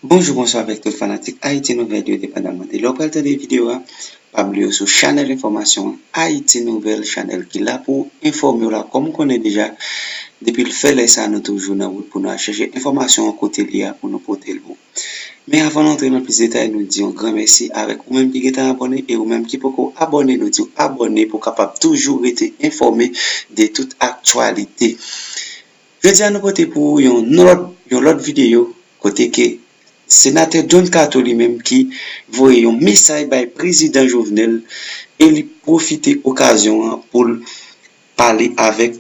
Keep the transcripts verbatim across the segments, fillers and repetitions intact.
Bonjou, bonswa avèk tout fanatik Ayiti Nouvèl yo, depandaman de lè w pral tande videyo a. Pa bliye w sou chanèl enfòmasyon an, Ayiti Nouvèl, chanèl ki la pou enfòme w la. Kòm ou konnen deja, depi l fè lè sa, nou toujou nan wout pou nou al chèche enfòmasyon an kote l ye a pou nou pote l pou ou. Men avan nou antre nan plis detay, nou di yon gran mèsi avèk ou menm ki gentan abòne e ou menm ki poko abòne, nou di w abòne pou w kapab toujou rete enfòme de tout aktyalite. Jodi a nou pote pou ou yon lòt, yon lòt videyo kote ke Senatè John Cato li menm ki voye yon mesaj bay Prezidan Jovenel e li pwofite okazyon an pou l pale avèk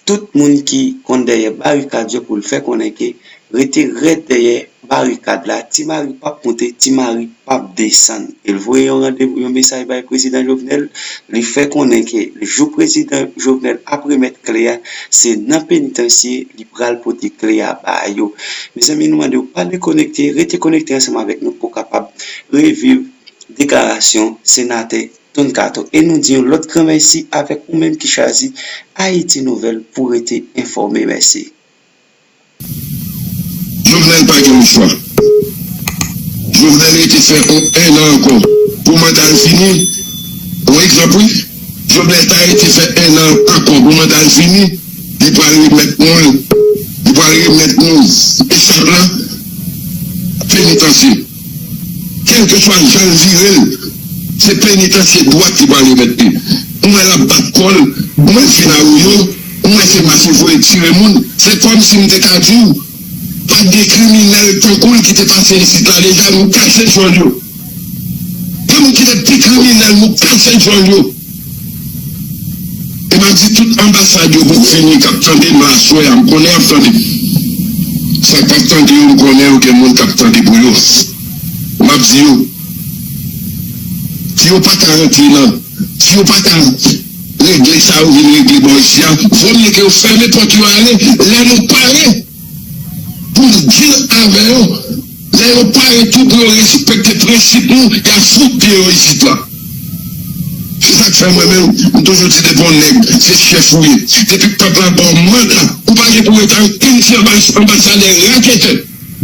tout moun ki konn dèyè barikad yo pou l fè konnen ke rete rèd dèyè barikad la, Ti Mari p ap monte, Ti Mari p ap desann. E l voye yon randevou, yon mesaj bay Prezidan Jovenel, li fè konnen ke jou Prezidan Jovenel ap remèt kle a, se nan penitansye li pral pote kle a ba yo. Mezanmi, nou mande w pa dekonekte, rete konekte ansanm avèk nou pou w kapab reviv deklarasyon Senatè John Cato. E nou di yon lòt gran mèsi avèk ou menm ki chwazi Ayiti Nouvèl pou rete enfòme. Mèsi. Jovenel pa gen yon chwa. Jovenel rete fè yon ennan ankò pou manda l fini. Yon egzanp, wi. Jovenel ta rete fè ennan ankò pou manda l fini. Li pral remèt nou l. Li pral remèt nou echap la. Penitansye. Kèlkeswa jan l vire l, se penitansye dwat li pral remèt li. Ou wè l ap bat kò l, mwen fin a Rio, ou wè se mache voye tire moun, se kòmsi m te ka di w, pa t gen kriminèl tankou l ki te pase isit la deja, nou kase djòl yo. Gen moun ki te pi kriminèl, nou kase djòl yo. E m ap di tout anbasad yo pou fini k ap tande m aswè a, m konnen y ap tande. Sa k p ap tande yo, m konnen yo gen moun k ap tande pou yo. M ap di yo, si yo pa ka rantre nan, si yo pa ka regle sa yo vin regle bò isi a, vomye ke yo fèmen pòt yo ale, lè nou pare pou n deal avè yo, lè yo pare tou pou yo respekte prensip nou, y ap fout pye yo isit la. Se sa k fè mwen menm, m toujou di depi yon nèg se chèf ou ye, depi pèp la ba w manda, ou pa gen pou rete ankenn ti anba- anbasadè raketè.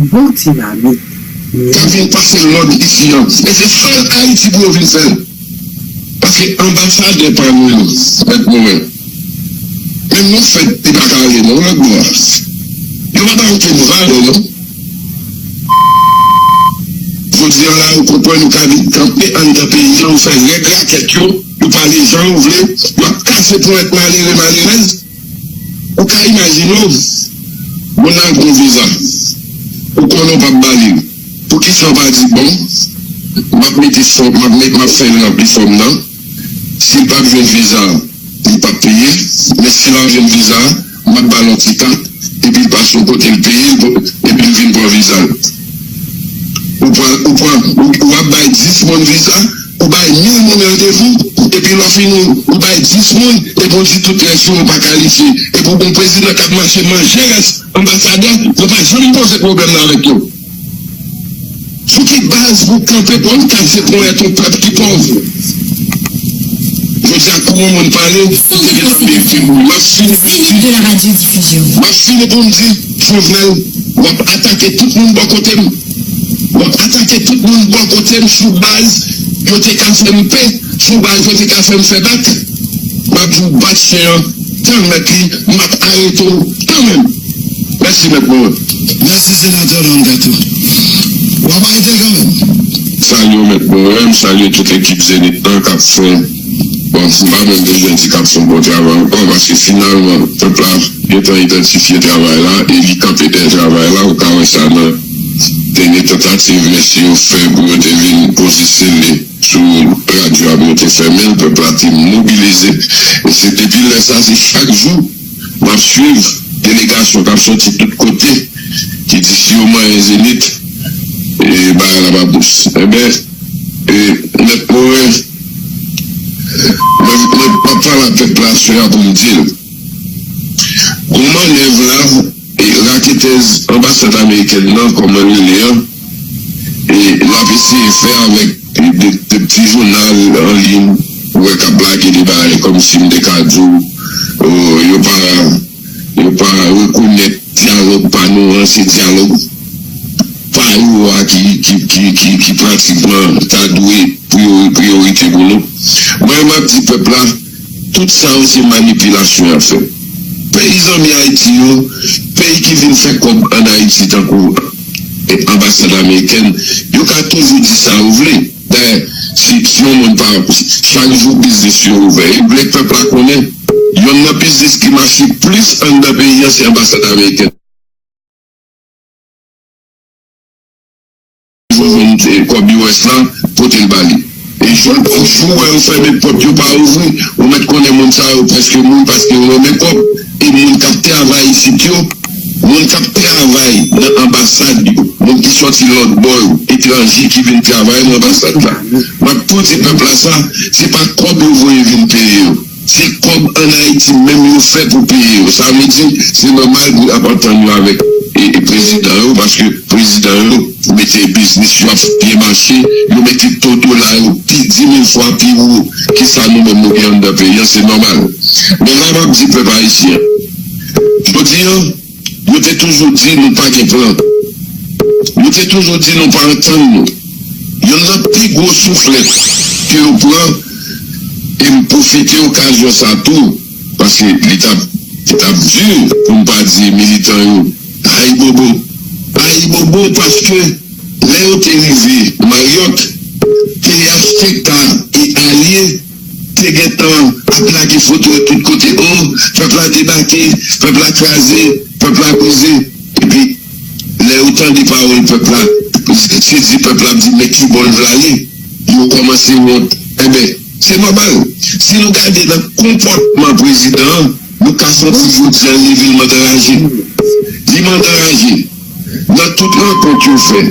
Bon ti mamit. K ap vin pase lòd isi an. E se sèl Ayiti pou yo vin fè l. Paske anbasadè pa nou yo, mèt Moren. Menm nou fèt, li pa ka ale nan lòt bò a. Yo pa ba okenn valè non. Jodi a la, ou konprann ou ka vin kanpe anndan peyi an, ou fè rèd rakèt yo, yo pale jan yo vle, yo ap kase ponyèt malere, malerèz. Ou ka imajine w, moun nan gon viza, ou konnen w p ap ba li l. Poukisa w pa di, bon, m ap mete fòm, m ap met, m ap fè l ranpli fòm nan, si l p ap jwenn viza, li p ap peye, men si l ap jwenn viza, m ap ba l yon ti kat, epi l pase yon kote l peye, epi l vin pran viza l. Ou pran, ou pran, ou, ou ap bay dis moun viza, ou bay mil moun randevou, epi lè w fini, ou bay dis moun, epi w di tout rès yo pa kalifye. Epi w gon prezidan k ap mache manje rès anbasadè, yo pa janm poze pwoblèm nan avèk yo. Sou ki baz pou w kanpe pou w kase ponyèt yon pèp ki pòv? Jodi a kou yon moun pale, se gen lòt peyi ki mouri. M ap fini pou m di, m ap fini pou m di, Jovenel, w ap atake tout moun bò kote m. W ap atake tout moun bò kote m sou baz yo te ka fè m pè, sou baz yo te ka fè m fè bak. M ap di w bat chen an, tan mèt li, m ap arete w kanmenm. Mèsi mèt mwen. Mèsi senatè Don Kato. W ap arete kanmenm. Salye w mèt Moren, m salye tout ekip Zenith lan k ap fè, bon, m pa menm bezwen di k ap fè yon bon travay ankò, paske finalman, pèp la gentan idantifye travay la e li kanpe dèyè travay la, ou ka wè sa nan dènye tantativ mesye yo fè pou yo te vin poze sele sou radyo a pou yo te fèmen l, pèp la te mobilize. E se depi lè sa, se chak jou m ap swiv delegasyon k ap sòti tout kote ki di si yo manyen Zenith, e bagay la p ap dous. Enben, e, mèt Moren, mwen, mwen p ap pale ak pèp la aswè a pou m di l, gon mannèv la, e raketèz anbasad amerikèn nan, kòman l rele an, e l ap eseye fè avèk de, de ti jounal an liy, ou wè k ap lage de bagay kòmsi m te ka di w, o, yo pa, yo pa rekonèt dyalòg pa nou an, se dyalòg pa yo a ki, ki, ki, ki, ki pratikman ta dwe priyori-, priyorite pou nou. Mwen, m ap di pèp la, tout sa yo se manipilasyon y ap fè. Peyi zanmi Ayiti yo, peyi ki vin fè kòb ann Ayiti tankou, e, anbasad amerikèn, yo ka toujou di sa yo vle. Dayè, si, si yon moun pa, chak jou biznis yo ouvè, e vle pèp la konnen, yonn nan biznis ki mache plis anndan peyi a, se anbasad amerikèn. Jou jwenn, eh, kòb U S la, pote l ba li. E jou, jou wè yo fèmen pòt yo pa ouvri, ou mèt konnen moun sa yo prèske mouri paske yo renmen kòb. E moun k ap travay isit yo, moun k ap travay nan anbasad yo, moun ki sòti lòt bò yo, etranje ki vin travay nan anbasad la. M ap tou di pèp la sa, se pa kòb yo voye vin peye yo. Se kòb ann Ayiti menm yo fè pou peye yo. Sa vle di, se nòmal pou y ap antann yo avèk, e, e, prezidan yo, paske prezidan yo mete biznis yo ap byen mache, yo mete to dola yo pi di mil fwa pi wo ki sa nou menm nou gen anndan peyi an, se nòmal. Men la m ap di pèp ayisyen, jodi an, yo te toujou di nou pa gen plan. Yo te toujou di nou pa antann nou. Yonn nan pi gwo souflèt ke yo pran, e m pwofite okazyon sa tou, paske li t ap, li t ap di pou m pa di militan yo, ayibobo. Ayibobo paske lè yo te rive Marriott, T H T K e alye te gentan ap lage foto yo tout kote. O, pèp la debake, pèp la kraze, pèp la brize. Epi, lè yo tande pawòl pèp la, se di pèp la ap di, men ki bò l vle ale? Yo kòmanse wont. Enben, se nòmal. Si nou gade nan konpòtman prezidan an, nou ka santi jodi a li vin mandan raje. Li mandan raje. Nan tout rankont yo fè,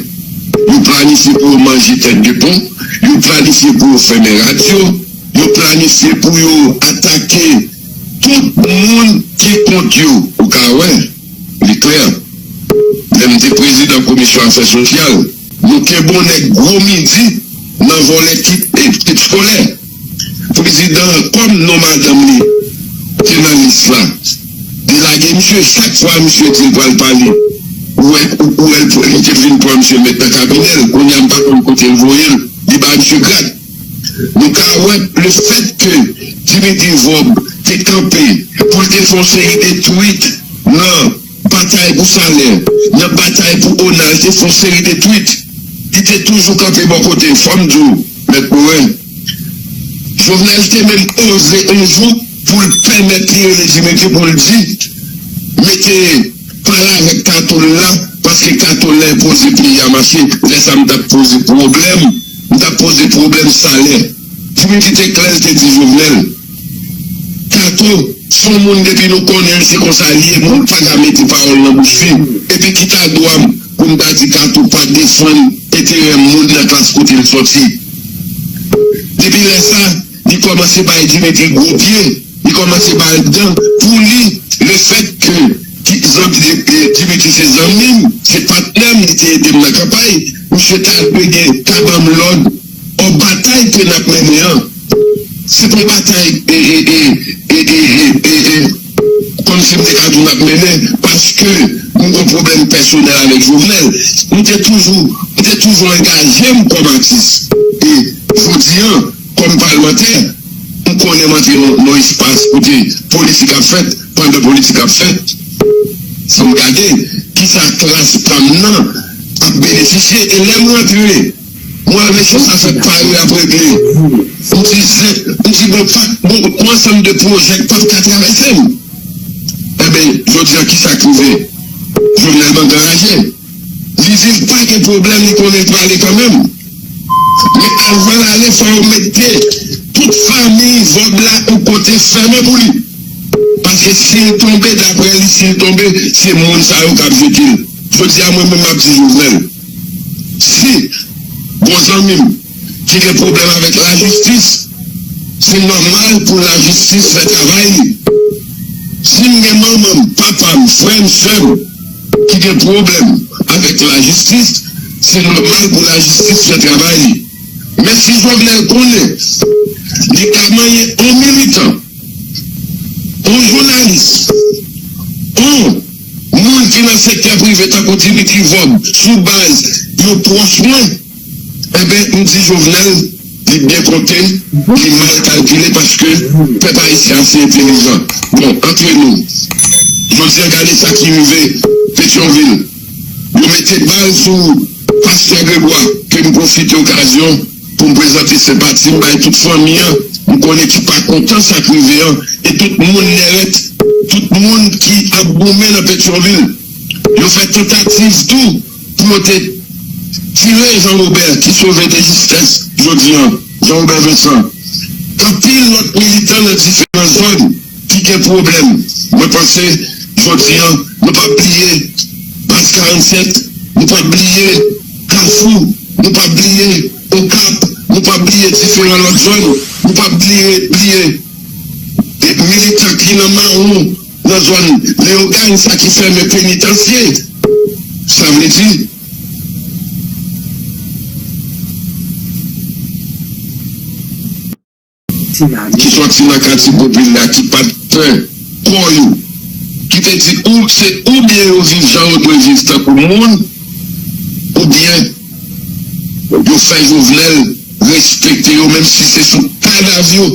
yo planifye pou yo manje tèt de pon, yo planifye pou yo fèmen radyo, yo planifye pou yo atake tout moun ki kont yo. Ou ka wè, li klè. Lè m te prezidan komisyon afè sosyal, nou kenbe yon nèg gwo midi nan vòlè kit, eh, kit eskolè. Prezidan an, kòm non madanm li te nan lis la, li lage misye. Chak fwa misye di l pral pale, ou wè, ou, ou wè l, li te vin pran misye met nan kabinè l. Kounye a, m pa konn kote l voye l, li ba misye grad. Nou ka wè lefètke Dimitri Vorbe te kanpe pou l te fè yon seri de twit nan batay pou salè, nan batay pou ona, l te fè yon seri de twit. Li te toujou kanpe bò kote. Fò m di w, Mèt Moren, Jovenel te menm oze yon jou pou l pèmèt li rele Dimitri pou l di, mete pale avèk Kato l la, paske Kato l la enpoze peyi a mache. Lè sa a, m t ap poze pwoblèm, m t ap poze pwoblèm salè. Dimitri te klè, l te di Jovenel, Kato, se yon moun depi nou konnen l, se konsa li ye, moun pa ka mete pawòl nan bouch li. Epi ki ta dwa m pou m ta di Kato pa defann enterè moun nan klas kote l sòti? Depi lè sa, li kòmanse bay Dimitri gwo pye, li kòmanse ba l dan pou li, lefètke ki zanmi, Dimitri se zanmi m, se patnè m, li te ede m nan kanpay, misye ta dwe gen ka ban m lòd. Ò, batay ke n ap mennen an, se pa batay, e, e, e, e, e, e, e, kòmsi m te ka di w n ap mennen, paske m gen pwoblèm pèsonèl avèk Jovenel. M te toujou, m te toujou angaje m kòm atis. E jodi an, kòm palmantè, m konnen m antre nan, nan espas kote politik ap fèt, pandan politik ap fèt, fò m gade kisa klas pa m nan ap benefisye. E lè m rantre, mwen, mesye, sa fè pare ap regle. M di, se, m di, bon, pa, bon, yon ansanm de pwojè k p ap ka travèse m. Enben, jodi a, kisa k rive? Jovenel mandan raje. Li di l pa gen pwoblèm, li konnen l prale kanmenm. Men avan l ale, fò yo mete tout fanmi Vorbe la yon kote fèmen pou li. Paske si l tonbe, daprè li, si l tonbe, se moun sa yo k ap jete l. Jodi a, mwen menm, m ap di Jovenel, si gon zanmi m ki gen pwoblèm avèk lajistis, se nòmal pou lajistis fè travay li. Si m gen manman m, papa m, frè m, sè m ki gen pwoblèm avèk lajistis, se nòmal pou lajistis fè travay li. Men si Jovenel konnen li ka manyen yon militan, yon jounalis, yon moun ki nan sektè prive tankou Dimitri Vorbe, sou baz yon pwòch mwen, enben, m di Jovenel, li byen konte, li mal kalkile, paske pèp ayisyen ase entelijan. Bon, antre nou, jodi a, gade sa ki rive Petyonvil. Yo mete bal sou pastè Gregwa, ke m pwofite okazyon pou m prezante senpati m bay tout fanmi an, m konnen ki pa kontan sa k rive an, e tout moun Nèlèt, tout moun ki ap goumen nan Petyonvil. Yo fè tantativ tou pou yo te tire Jean Robert ki sove de jistès jodi an, Jean Robert Vincent. Anpil lòt militan nan diferan zòn ki gen pwoblèm. Mwen panse, jodi an, nou p ap bliye Baz karannsèt, nou p ap bliye Kafou, nou p ap bliye Okap, nou p ap bliye diferan lòt zòn, nou p ap bliye, bliye, e, militan ki nan Mawon, nan zòn Leyogàn, sa ki fèmen penitansye. Sa vle di, ki sòti nan katye popilè a, ki pa t pè kò yo, ki te di ou se oubyen yo viv jan yo dwe viv tankou moun, oubyen yo fè Jovenel respekte yo, menm si se sou kadav yo,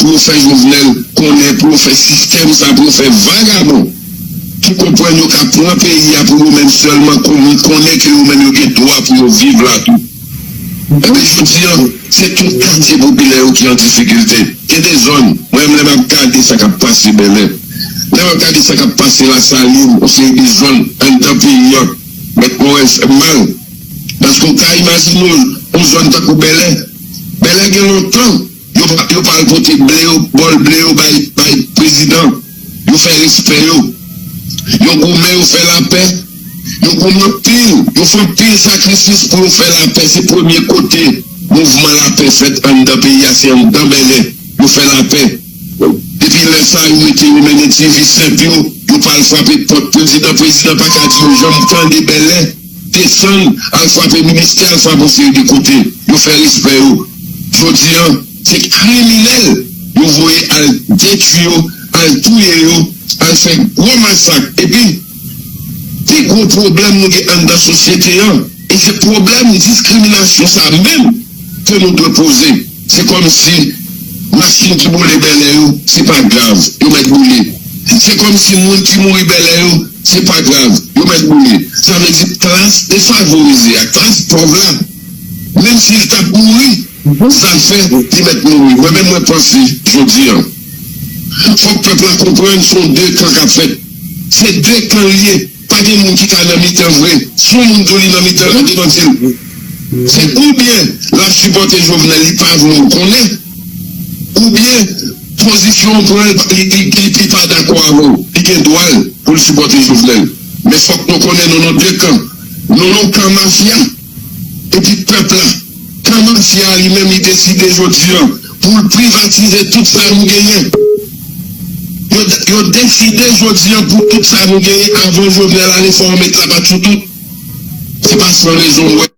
pou yo fè Jovenel konnen, pou yo fè sistèm sa, pou yo fè vagabon ki konprann yo ka pran peyi a pou yo menm sèlman, konnen, konnen ke yo menm yo gen dwa pou yo viv la tou. Ebyen, jodi an, se tout katye popilè yo ki an difikilte. Gen de zòn, mwen menm lè m ap gade sa k ap pase Bèlè, lè m ap gade sa k ap pase Lasalin, yon seri de zòn anndan peyi an, mèt mwen wè l fè m mal. Paske w ka imajine w, yon zòn tankou Bèlè, Bèlè gen lontan, yo pa, yo pa al pote ble yo, bòl ble yo bay, bay prezidan. Yo fè respè yo. Yo goumen, yo fè lapè. Yo goumen anpil. Yo fè anpil sakrifis pou yo fè lapè. Se premye kote mouvman lapè fèt anndan peyi a, se anndan Bèlè. Yo fè lapè. Depi lè sa, yo rete, yo mennen ti vi senp yo. Yo pa al frape pòt prezidan. Prezidan pa ka di yo janm tande Bèlè. Desann, al frape ministè, al frape yon seri de kote. Yo fè respè yo. Jodi an, se kriminèl yo voye al detwi yo, al touye yo, al fè gwo masak. Epi, pi gwo pwoblèm nou gen anndan sosyete an, e se pwoblèm diskriminasyon sa menm ke nou dwe poze. Se kòmsi machin ki boule Bèlè yo, se pa grav, yo mèt boule. Se kòmsi moun ki mouri Bèlè yo, se pa grav, yo mèt boule. Sa vle di klas defavorize a, klas pòv la, menm si l t ap mouri, sa l fè, li mèt mouri. Mwen menm, mwen panse, jodi an, fòk pèp la konprann se yon de kan k ap fèt. Se de kan l ye. Pa gen moun ki ka nan mitan vre. Si yon moun di w li nan mitan, la demanti l. Se oubyen l ap sipòte Jovenel, li pa vle w konnen, oubyen pozisyon w pran, li, li, li, li pa dakò avè w. Li gen dwa l pou l sipòte Jovenel. Men fòk nou konnen nou nan de kan. Nou nan kan mafya. Epi pèp la, kan mafya a li menm li deside jodi an pou l privatize tout sa nou genyen. Yo, yo deside jodi an pou tout sa nou genyen avan Jovenel ale fò yo met lapat sou tout. Se pa san rezon w wè